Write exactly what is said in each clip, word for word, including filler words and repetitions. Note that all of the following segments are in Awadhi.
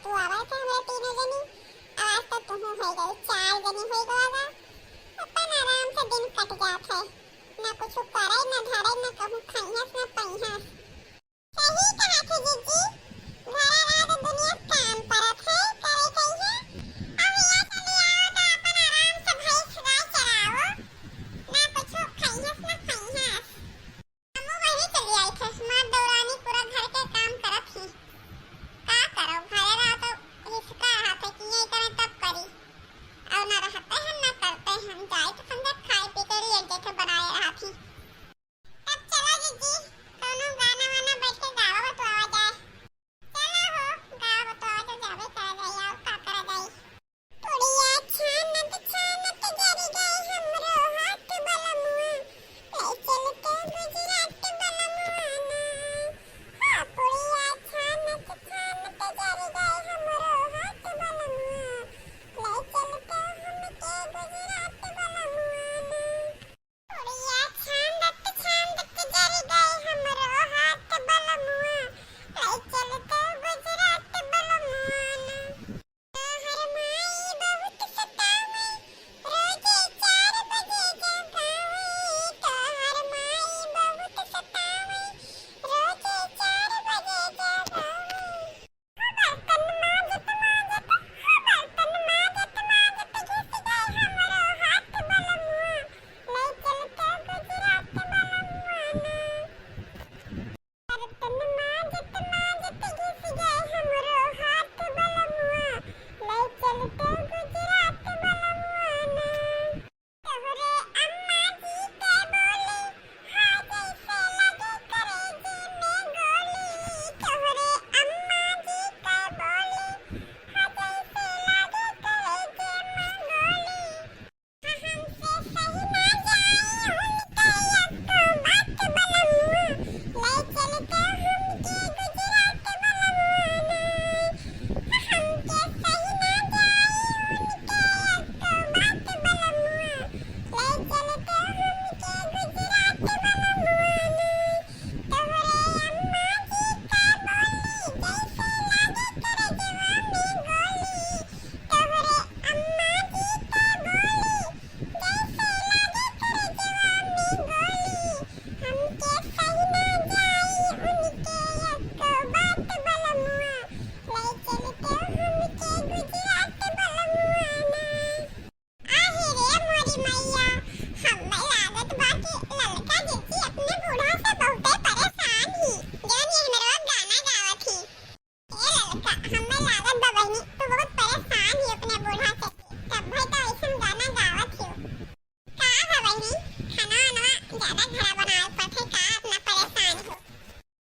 तू आवा थे हमरे तीनों जनी, आज तो तुहू होइ गई, चार जनी होइ गवा बा। अपन आराम से दिन कट जात है, ना कुछ करे, ना धरे, ना कहूँ खइहस, ना पइहस। सही कहा थे जीजी, घरा रहा तो दुनिया काम परत है, करे कहिए। अब यहाँ चली आओ तो अपन आराम से भैंस गाय चराओ, ना कुछ खइहस, ना खइहस। हमहू बहिनी चली आई थे, हमार देवरानी पूरा घर के काम करत ही। का करो, घरे रहा तो हिसका रहा थे कि ये करे तब करी। और ना रहते हैं, ना करते हैं, जाए तो समझे खाए पी के लिए जैसे बनाए रहा थी। तब चलो जीजी, कौनो गाना वाना बैठ के गावा तो आवा जाए। चलो हो, गावा तो आवा जाए, जाबे करा जाए, और का करा जाए। पुड़िया छानत छानत जरि गए हमरो हाथ बलमुआ, ले चल के गुजरात बलमुआ ना। हाँ, पुड़िया छानत छानत जरि गए हमरो हाथ बलमुआ, ले चल के हमके गुजरात बलमुआ ना। पुड़िया छानत छानत जरि गए हमरो हाथ बलमुआ, ले चल के गुजरात बलमुआ ना। तोहर माई बहुत सतावे, रोजे चार बजे जगावे। तोहर माई बहुत सतावे, रोजे चार बजे जगावे। हो बर्तन माजत माजत, हो बर्तन माजत माजत घिस गए हमरो हाथ बलमुआ, ले चल के गुजरात बलमुआ ना। बर्तन माजत माजत घिस गए हमरो हाथ बलमुआ, ले चल के गुजरात बलमुआ ना। तोहरे अम्मा जी के बोली, हाँ, जैसे लगे करेजे में गोली। तोहरे अम्मा जी के बोली, हाँ, जैसे लगे करेजे में गोली। हमसे सही ना जाई उनके एक्को बात बलमुआ, ले चल के हमके गुजरात बलमुआ ना। हमके सही ना जाई उनके एक्को बात बलमुआ, ले चल के हमके गुजरात बलमुआ ना। तोहरे अम्मा जी का बोली जैसे लागे करेजवा में गोली। तोहरे अम्मा जी का बोली जैसे लागे करेजवा में गोली। हमके सही ना जाई उनके एक्को बात बलमुआ, ले चल के हमके गुजरात बलमुआ ना। आहे रे मोरी मैया, हम्मे लागत बा कि ललका जीजी अपने बूढ़ा से बहुते परेशान ही। जौन ये हमरो गाना गावत ही। ए ललका, हम्मे लागत बा बहिनी, तू बहुत परेशान ही अपने बूढ़ा से। तब्बे तो ऐसन गाना गावत ही। का हो बहिनी, खाना वाना ज्यादा घरा बनावे पड़त है का, अपना परेशान हो?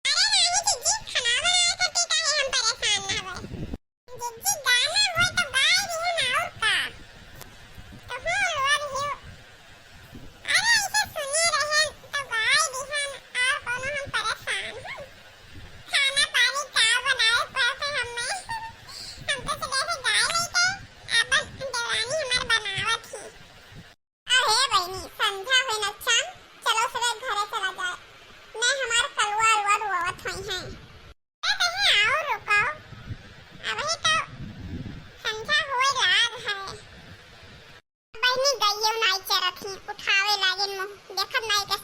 अरे नाहीं जीजी, खाना बनावे खातिर काहे हम परेशान ना होए। जीजी गाना होए तो गाए दिहन और का। तो हम लोग हियो। अरे ऐसे सुने रहन तो गाए दिहन और कौनो हम परेशान हन। खाना पानी का बनावे पड़त है हम्मे। हम तो सुबह से गाए लेके अपन देवरानी हमार बनावत ही। अरे बहिनी, संझा होई न चान, चलो सुबह घरे चला जाए। मैं हमार कलुआ अलुआ रोवत होई हैं। ए, कहीं आओ, रुको। अबही तो संझा होए लाग है। बहिनी गइयो नाई चरत ही, उठावे लागिन मुँह, देखत नाई कस